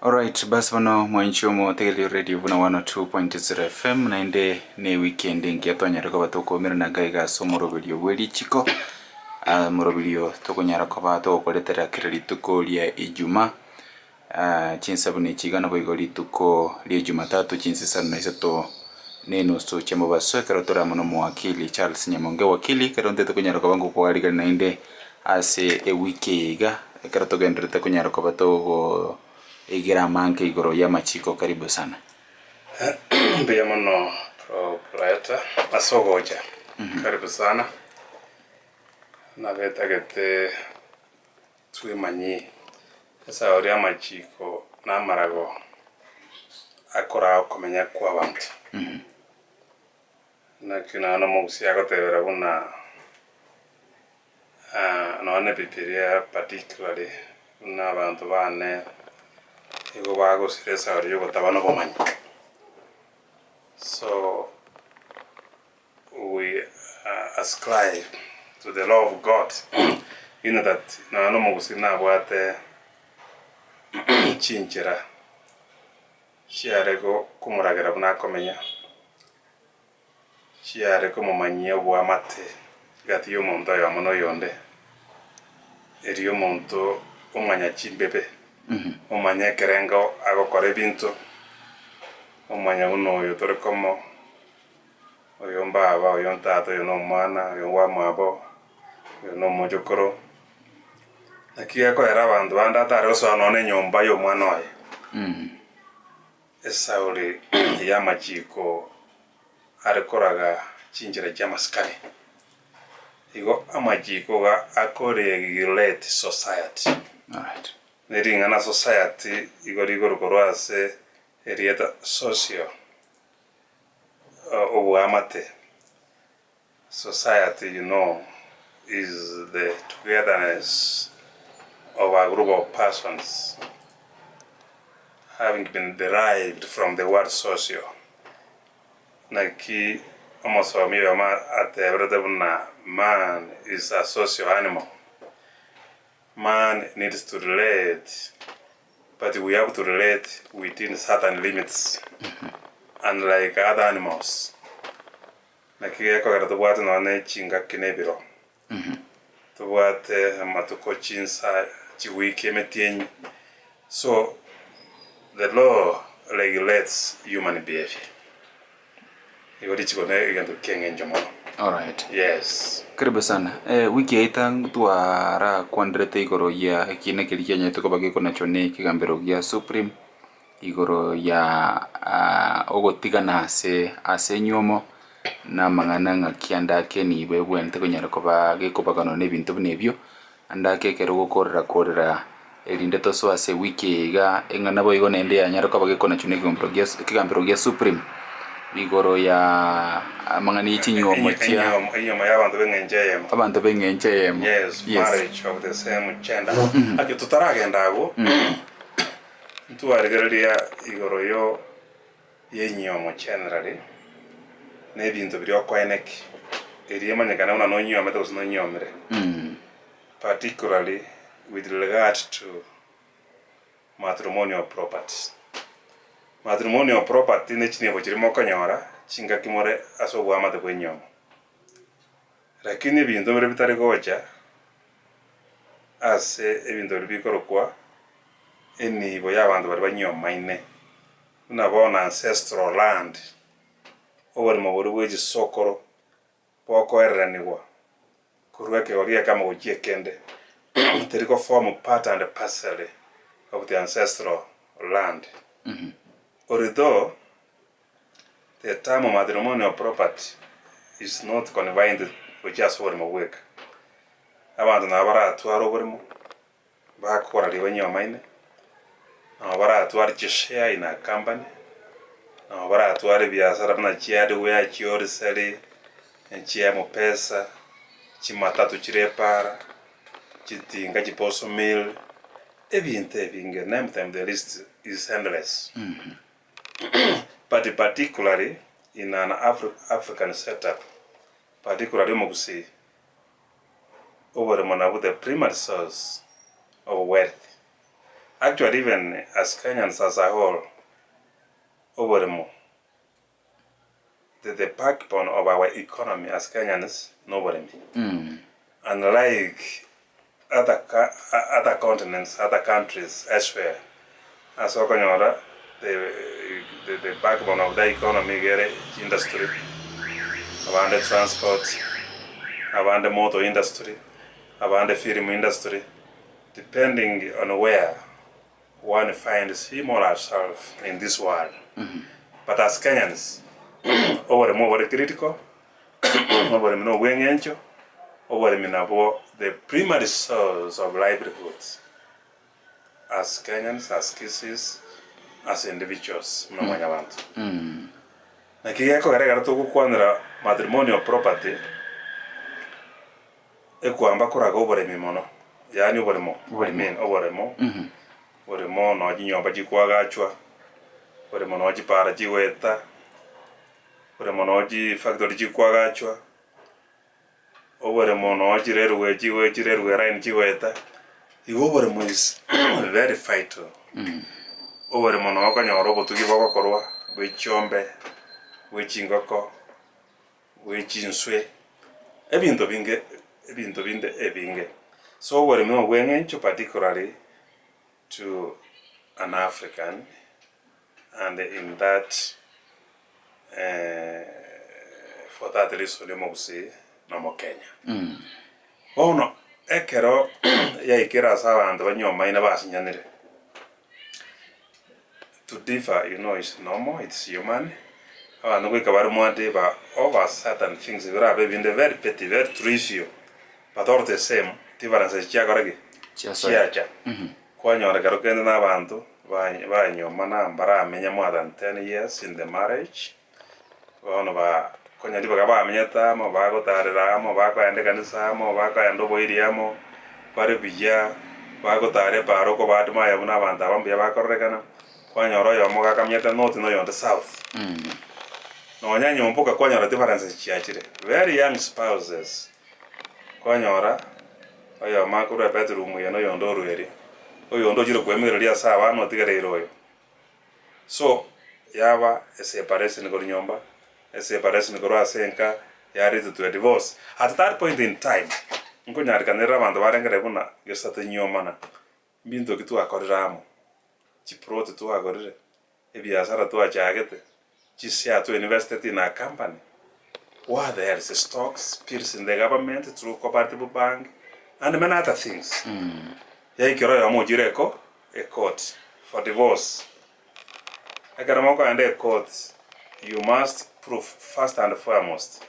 Alright, basi bono mwanchi omotegereri o radio buna 102.0 FM naende ne weekend engiya twanyare koba tokoumerana iga iga ase omoroberio bwe richiko ah, omoroberio tokonyara koba togokoretera kera rituko ria ijumaa ah, chinsa buna echi iga naboigo rituko ria jumatatu chinsa isano na isato na enusu chia mobaso ekero tore amo na omowakili Charles Nyamonge wakili ekero ntete konyara koba ngokoarigania naende Ase ewiki eye iga, ekero togendererete konyara koba togoegera amange igoro y'amachiko karibu sana. Mbuya mono Proprietor ase ogocha, karibu sana. Nabetagete twemanyie esao ria amachiko na amarago akoraa okomenya kwa abanto. Naki nonya omogusii agotebera buna nonya na ebibilia particularly buna abanto bane nigo bagosira esabari ya ogotaba na obomanyi. So we ascribe to the law of God in that nonya na omogusii nabwate chinchera Chiare komoragera buna akomenya, chiare komomanyia oboamate gati y'omonto oyomo na oyonde, erio omonto omanya chimbebe, omanya ekerengo agokora ebinto, omanya buna oyo tore komo, oyo mbaba, oyo ntata, oyo nomwana, oyo bwamwabo, oyo nomochokoro. Naki gekoera abanto bande atare gosoa nonya nenyomba y'omwana oye. Esauri y'amachiko are koraga chinchera chi'amasikani. Igo amachiko iga akoregulate society. Alright. Ne ring'ana society igo rigoro korwa ase erieta socio, oboamate. Society you know is the togetherness of a group of persons having been derived from the word socio. Naki omosomi oyomo ateberete buna man is a social animal, man needs to relate but we have to relate within certain limits unlike other animals. Naki gekogera tobwate nonya ne chingaki na ebiro, tobwate amatuko, chinsa, chiwiki, emetienyi, so the law regulates human behaviour. Igo richiko ne egento ki'eng'encho mono. Alright. Yes. Karibu sana. Eh, wiki yaita twarakwanderete igoro ya ekiina keria kianyarete koba gekonachwa ne ekegambero gia Supreme igoro ya ogotigana ase ase enywomo, na amang'ana ng'aki ande ake nigo ebwenerete konyara koba gekobaganwa na ebinto buna ebio, ande ake ekero ogokorera korera erinde tosoe ase ewiki eye iga, eng'ana boigo naende yanyare koba gekonachwa na ekegambero gia ekegambero gia supreme, igoro ya amang'ana ya chinywomo chia Enywomo enywomo ya abanto b'eng'encho eyemo. abanto b'eng'encho eyemo. Yes, Yes. marriage of the same gender. Ake totaragenda abwo. Ntwarigereria igoro yo y'enyiomo generally, na ebinto biria okoeneki, erio emanyekane buna nonyiomete gose nonyiomire, particularly with regard to matrimonial property. Matrimonial property ne chinibo chiria mokonyora chingaki more ase oboamate bwa enyiomo. Lakini ebinto biria bitari gocha ase ebinto biria bikorokwa enibo y'abanto baria banyiomaine, buna bono ancestral land, oboremo boria bwe chisokoro bokoereranigwa korwa ekegori ekemo gochia ekende, teri go form part and parcel of the ancestral land. Although the term matrimonial property is not confined gochia ase oboremo bweka, abanto nabo baratware oboremo. Bakora riria banyomaine, nabo baratware chishare in a company, nabo baratware ebiasara buna chihardware, chihoreseri, chia M-pesa, chimatatu chire epara, chitinga, chiposho mill, ebinto ebinge, name them the list is endless. But particularly in an African set up, particularly omogusii. Oboremo nabwo the primary source of wealth. Actually even as Kenyans as a whole, oboremo, the the backbone of our economy as Kenyans noboremi. Unlike other co- other continents, other countries elsewhere, ase okonyora the the the backbone of their economy iga ere industry, abande transport, abande motor industry, abande film industry, depending on where one finds him or herself in this world. But as Kenyans, oboremo obore critical, oboremi na obweng'encho, oboremi nabwo the primary source of livelihoods as Kenyans, as Kisiis, as individuals buna mwanyabanto. Naki gekogera ekero togokwanera matrimonial property, Ekwamba koraga oboremi mono, yaani oboremo, I mean oboremo, oboremo noo chinyomba chikoagachwa, oboremo noo chipara chigoeta, oboremo noo chifactory chikoagachwa, oboremo noo chirailway chigoe chirailway line chigoeta, igo oboremo is very vital. Oboremo noo okonyora obotugi bogokorwa bwe chiombe, bwe chingoko. bwe chinswe, ebinto binge ebinto binde ebinge. So oboremi obweng'encho particularly to an African and in that for that reason omogusii na omokenya. Bono ekero yaikire ase abanto banyomaine basinyanire, To differ you know is normal, it's human, abanto goika bare mwadeba over certain things birabe ebinde very petty, very trivial, but all the same differences chiakora ki? Chiasoa. Chiacha. Kwanyora ekero kende na abanto ba- banyomana mbaramenye more than ten years in the marriage, Bono ba konya ribaga bamenyete amo, bagotarera amo, bakoenda ekanisa amo, bakoenda oboiri amo, bare buya, bagotara epaaro okobaadima aye buna abanto aba mbuya bakororekana, kwanyora oyomo gakamenyete north na oyonde south. Nonya nyomba kwanyora differences chiachire, very young spouses, kwanyora oyomo akorwa ebedroom eye na oyonde orwa eria, oyonde ochire koemereria ase abana otigereire oyo. So, yaba eseparation korwa nyomba, eseparation korwa ase enka, ya lead to a divorce. At that point in time, nkonyarekanere abanto barengere buna gesa tonyiomana, mbinto ki twakorire amo, chiplot twagorire, ebiasara twachagete, chishare twa invested in a company, what else, stocks, bills in the government through cooperative bank, and many other things. Yaikera oyomo ochire eko ecourt for divorce. Ekero mokoenda ecourt, you must prove first and foremost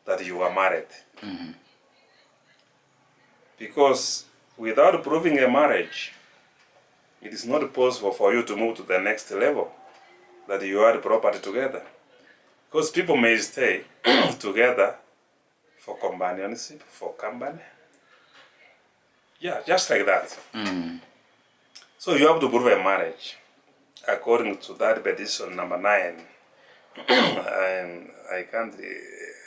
that you were married. Because without proving a marriage, it is not possible for you to move to the next level that you had property together. Because people may stay together for companionship, for company. Yeah, just like that. So you have to prove a marriage according to that petition number 9. I can't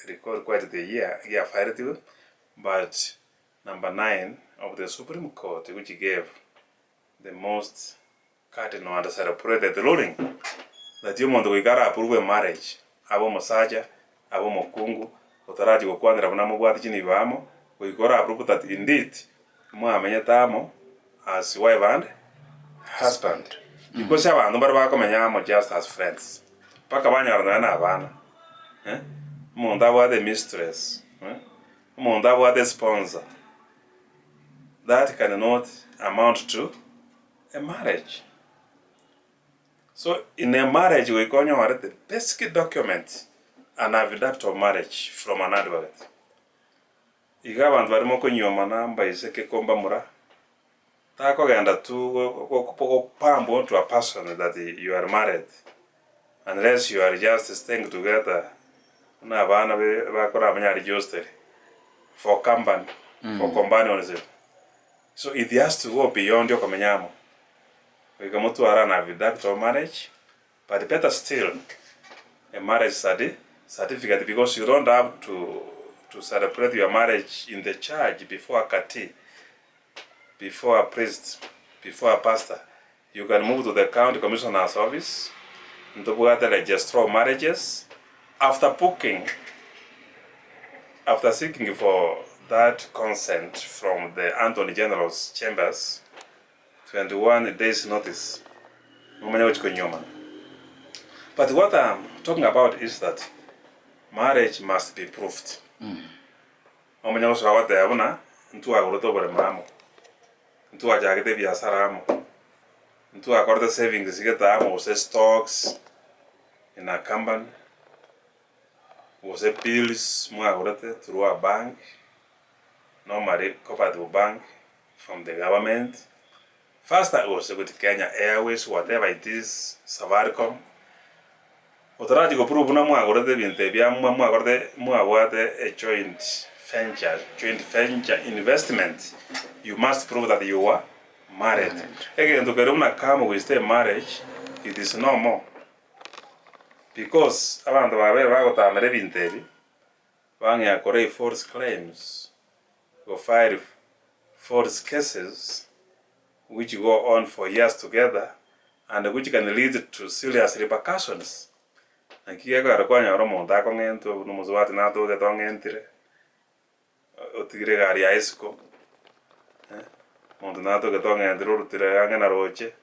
recall quite the year, year filed, but number 9 of the Supreme Court, which gave the most cardinal and celebrated ruling that omonto goika ara approve a marriage, abe omosacha, abe omokungu, otarachia gokwanera buna mobwate chinibo amo, goika ora approve that indeed mwamenyete amo as wife and husband. Because abanto mbare bakomenya amo just as friends, mpaka banyora nonya na abana eh, omonto abwate emistress eh, omonto abwate esponsor, that cannot amount to a marriage. So in a marriage goika onyore the basic document an affidavit of marriage from an advocate. Iga abanto baria mokonyiomana mbaiseke ko mbamura, takogenda tu gopambwa onto a person that you are married unless you are just staying together buna abana bakoramenya aria hostel for company, for companionship. So it has to go beyond okomenya amo, goika motware an affidavit of marriage, but better still a marriage certi certificate because you don't have to to celebrate your marriage in the church before a kati, before a priest, before a pastor. You can move to the county commissioner's office, ntobwate registrar of marriages, after booking, after seeking for that consent from the Attorney General's chambers, 21 days notice, momanye gochia konyuomana. But what I'm talking about is that marriage must be proved. Omanye gosoa goteba buna ntwagorete oboremo amo, ntwachagete ebiasara amo, ntwakorete savings gete amo gose stocks in a company, gose bills mwagorete through a bank, normally cooperative bank from the government, faster gose with Kenya Airways whatever it is, Safaricom, otarachia go prove buna mwagorete ebinto ebi amo mwagorete mwabwate a joint venture, joint venture investment, you must prove that you were married. Egento keria buna come we stay marriage, it is no more because abanto babere bagotamera ebinto ebi, bang'ea kora false claims, go file false cases which go on for years together and which can lead to serious repercussions. Naki gekogera kwanyora omonto akong'entwa buna omosubati natogete ong'entire, otigire egari yaye isiko, omonto natogete ong'entire orutire ang'e na roche.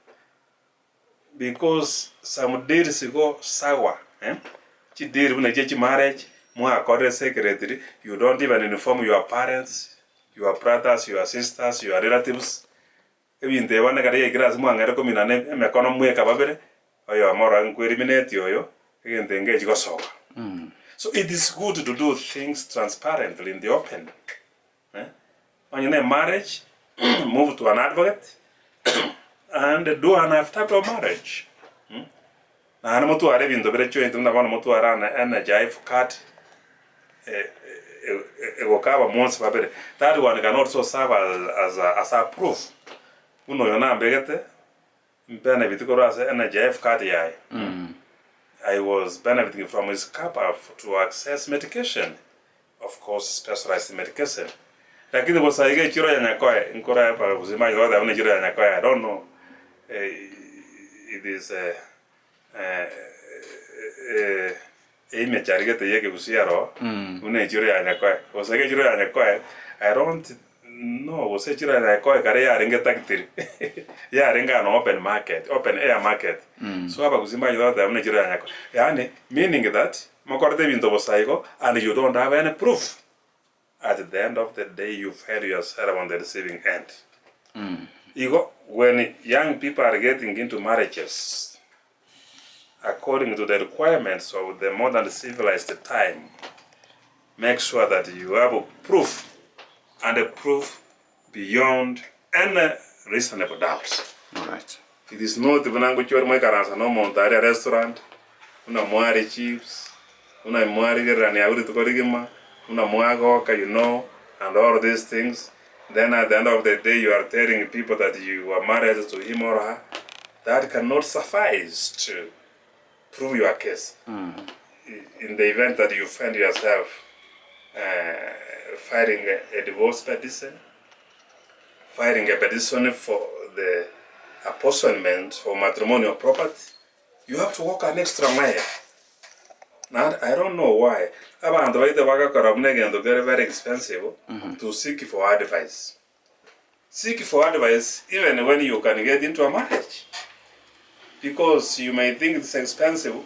Because some deals go sour eh, chideal buna echia chimarriage, mwakorire secretly, you don't even inform your parents, your brothers, your sisters, your relatives, ebinto ebi bono ekero yaikire ase mwang'eire kominana emekono mweka babere, oyomo oro nkoeliminate oyo, egento engechi gosoka. So it is good to do things transparently in the open. Onye ne marriage, move to an advocate and do an affidavit of marriage. Naende motware ebinto bire joint buna bono motware an NHIF card egokaba mwensi babere. That one can also serve as a as a proof buna oyo nambegete benefit korwa ase NHIF card yaye. I was benefiting from his cover to access medication. Of course specialized medication lakini bosa iga echiro ya Nyakoe nkore mpaka gose manye goteba buna echiro ya Nyakoe I don't know it is emechari gete ya ekegusii aro buna echiro ya Nyakoe bosa iga echiro ya Nyakoe I don't know gose echiro ya Nyakoe kare yarenge tactiri yarenge an open market open air market so abagusii mbanyete goteba buna echiro ya Nyakoe yaani meaning that Mokorete ebinto bosa igo and you don't have any proof, at the end of the day you find yourself on the receiving end. Igo when young people are getting into marriages according to the requirements of the modern civilized time, make sure that you have proof and a proof beyond any reasonable doubt. Alright. It is not buna ngochia ore moikaransa na omonto aria restaurant, buna mware chips, buna mwarigererania abwo rituko rigima, buna mwagoka you know and all these things, then at the end of the day you are telling people that you are married to him or her, that cannot suffice to prove your case in the event that you find yourself filing a divorce petition, filing a petition for the apportionment of matrimonial property, you have to walk an extra mile. Naende I don't know why abanto baito bagakora buna egento kere very expensive to seek for advice. Seek for advice even when you can get into a marriage because you may think it's expensive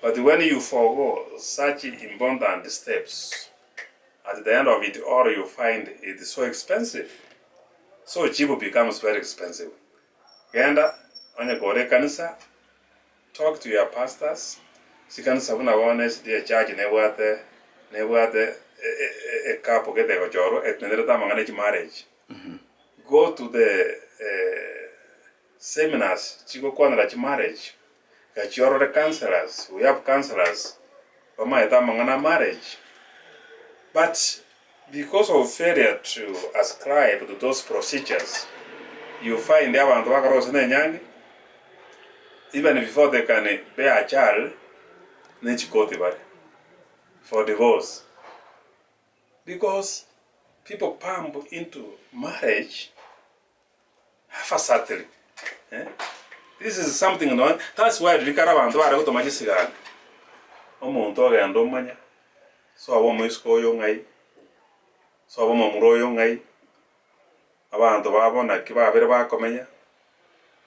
but when you forgo such important steps at the end of it all you find it so expensive so cheap becomes very expensive. Genda onye kore ekanisa Talk to your pastors, chikanisa buna bono SDA church nebwate nebwate ekapo gete egochorwa etenenerete amang'ana e chimarriage. Go to the seminars chigokwanera chimarriage, gachia orore counsellors, we have counsellors bamaete amang'ana a marriage but because of failure to ascribe to those procedures you find abanto bakora gose na enyangi Even before they can bear a child, ne chikoti bare for divorce because people pump into marriage haphazardly eh. This is something nonya that's why riria kare abanto bare gotoma chisigani, omonto ogenda omanya, sobo omoiseke oyo ng'ai, sobo omomura oyo ng'ai, abanto babo naki babere bakomenya,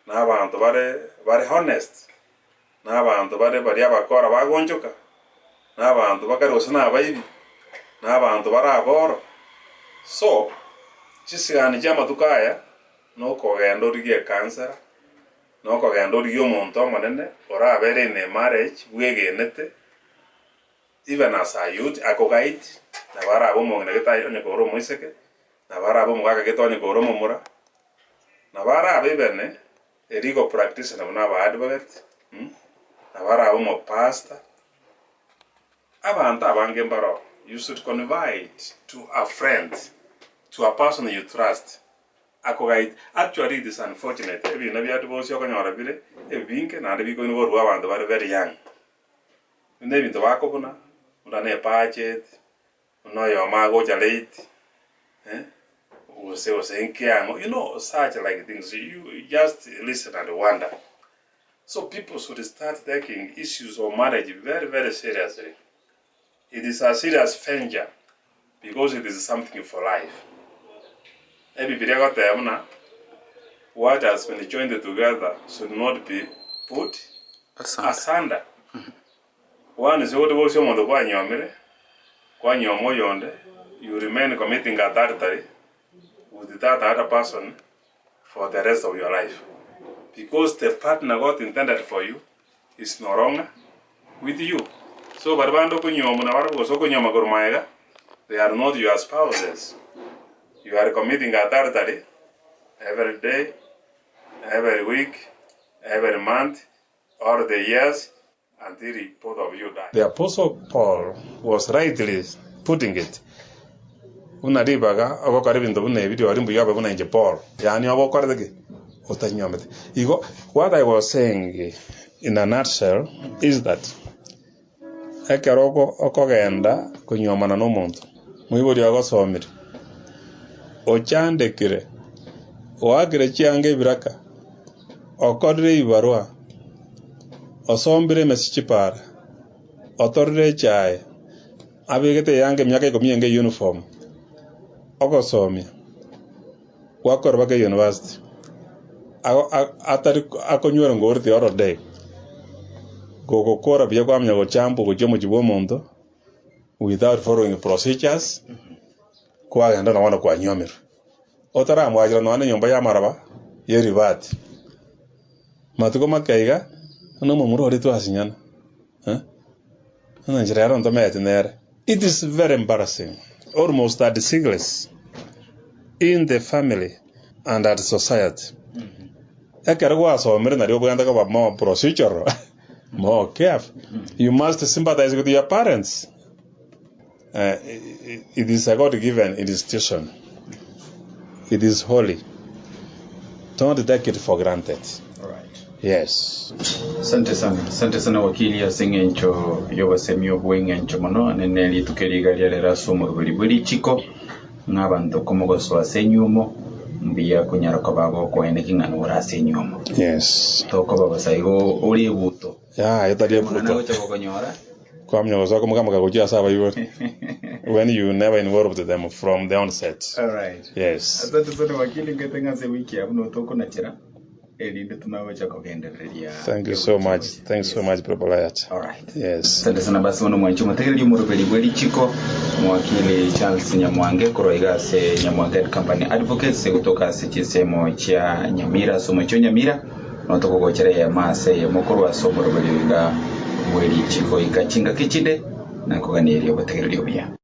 na abanto bare bare honest, na abanto bare baria abakora bagonchoka, na abanto bakare gose na abaibi, na abanto bare aboro. So, chisigani chi'amatuko aya, nokogenda origie ekansera, nokogenda origie omonto omonene orabere in a marriage bwegenete, even as a youth akoguide, nabo arabe omong'ina gete aye onye kore omoiseke, nabo arabe omogaka gete onye kore omomura, nabo arabe even a legal practitioner buna aba advocate, nabo arabe omopastor, abanto abange mbaroo, you should confide to a friend, to a person you trust, Akogaita. Actually it is unfortunate ebina bia divorce okonyora bire ebinge naende bikoinborwa abanto bare very young. Buna ebinto bakobuna, buna ne ebudget, buna oyomo agocha late eh, gose gose inki ang'o, you know such like things you just listen and wonder. So people should start taking issues of marriage very very seriously. It is a serious venture because it is something for life. Ebibilia egoteba buna what has been joined together should not be put asunder. Bono ase ogotibosia omonto kwanyomire, kwanyoma oyonde, you remain committing adultery with that other person for the rest of your life because the partner God intended for you is no longer with you. So baria bande okonyuomwa nabarabwo gose okonyuoma korwa magega, they are not your spouses. You are committing adultery every day, every week, every month, all the years until both of you die. The Apostle Paul was rightly putting it buna ribaga ogokora ebinto buna ebi rirorio mbuya obe buna inche Paul, yaani obe okorete ki? Otanyuomete. Igo what I was saying in a nutshell is that ekero oko okogenda konyuomana na omonto, moibori ogosomire, ochandekire, oakire chianga ebiraka, okorire ebibarua, osombire emesi chipara, otorire echae, Abegete eyanga emiaka ikomi enge uniform, ogosomia, gwakora mpaka university, atari akonywera ngoriti holiday, gogokora buya kwamanya gochambwa gochia omochie bwa omonto without following procedures, kwagenda na bono kwanywomirwe. Otaramwachera nonya na enyomba y'amaraba y'eribati, matuko make iga, buna omomura oria twasinyana. Ng'a enchera ere ntomanyeti nere. It is very embarrassing, almost a disgrace in the family and at society. Ekero gwasomire nario obwenerete koba more procedural, more careful. You must sympathize with your parents. It is a God given institution. It is holy. Don't take it for granted. Yes. Asante sana, asante sana wakili ase eng'encho y'obosemi obwo eng'encho mono nene rituko eri iga riarero ase omoroberi bwe richiko ng'a abanto komogosoa ase enyuomo mbuya konyara koba gokoeneki ng'a nore ase enyuomo. Yes. Tokoba bosa igo ore ebuto. Yaya tari Amang'ana ebuto. agocha gokonyora. Kwamanya gosoa komokamoka gochia ase abaibori when you never involved them from the onset. Alright. Yes. Asante sana wakili ngete ng'a ase wiki abwo nigo tokonachera erinde tumanye gocha kogendereria Thank you so much. Thanks so much, Brother Goliath. Alright. Yes. Asante sana basi bono mwanche omotegereri omoroberi bwe richiko omowakili Charles Nyamwange korwa iga ase Nyamwange and Company Advocates gotoka ase chinsemo chia Nyamira ase omochie o Nyamira Nonya tokogochera eyemo ase eyemo korwa ase omoroberi oiga bwe richiko goika chingaki chinde, na nkoganerie obotegereri obuya.